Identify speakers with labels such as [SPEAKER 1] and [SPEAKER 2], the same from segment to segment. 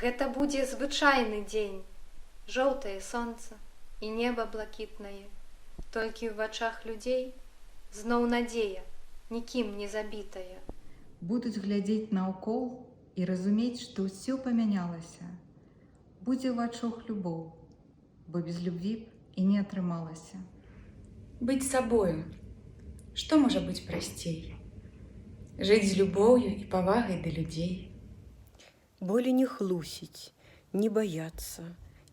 [SPEAKER 1] Гэта будзе звычайны дзень, жоўтае сонца і неба блакітнае. Толькі ў вачах людзей зноў надзея, нікім не забітая.
[SPEAKER 2] Будуць глядзець наўкол і разумець, што ўсё памянялася. Будзе ў вачох любоў, бо без любві б і не атрымалася.
[SPEAKER 3] Быць сабою. Што можа быць прасцей? Жыць з любоўю і павагай да людзей.
[SPEAKER 4] Болей не хлусіць, не баяцца,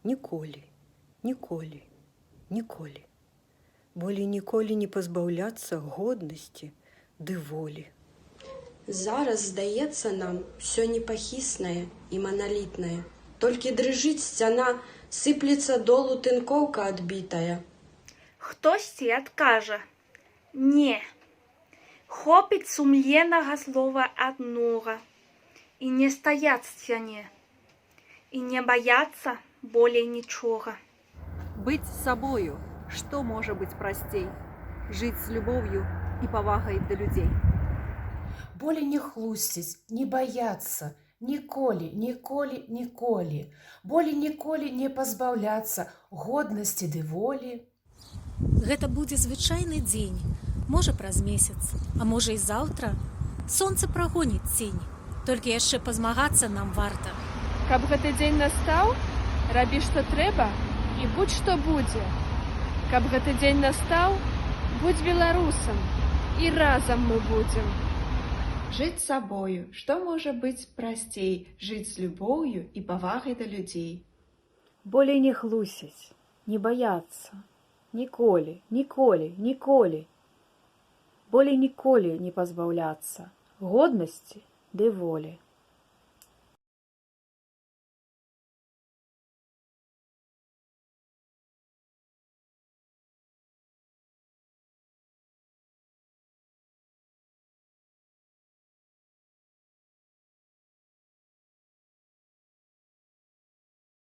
[SPEAKER 4] ніколі, ніколі, ніколі. Болей ніколі не пазбаўляцца годнасці ды волі.
[SPEAKER 5] Зараз здаецца нам усё непахіснае і маналітнае. Толькі дрыжыць сцяна, сыплецца долу тынкоўка адбітая.
[SPEAKER 6] Хтосьці адкажа: «Не. Хопіць сумленнага слова аднога і не стаяць сцяне, і не баяцца болей нічога».
[SPEAKER 7] Быць сабою, што можа быць прасцей? Жыць з любоўю і павагай да людзей.
[SPEAKER 8] Болей не хлусіць, не баяцца, ніколі, ніколі, ніколі. Болей ніколі не пазбаўляцца годнасці ды волі.
[SPEAKER 9] Гэта будзе звычайны дзень, можа, праз месяц, а можа, і заўтра. Сонца прагоніць цень, толькі яшчэ пазмагацца нам варта.
[SPEAKER 10] Каб гэты дзень настаў, рабі, што трэба, і будзь што будзе. Каб гэты дзень настаў, будзь беларусам, і разам мы будзем.
[SPEAKER 11] Жыць сабою, што можа быць прасцей? Жыць з любоўю і павагай да людзей.
[SPEAKER 12] Болей не хлусіць, не баяцца, ніколі, ніколі, ніколі. Болей ніколі не пазбаўляцца годнасці ды волі.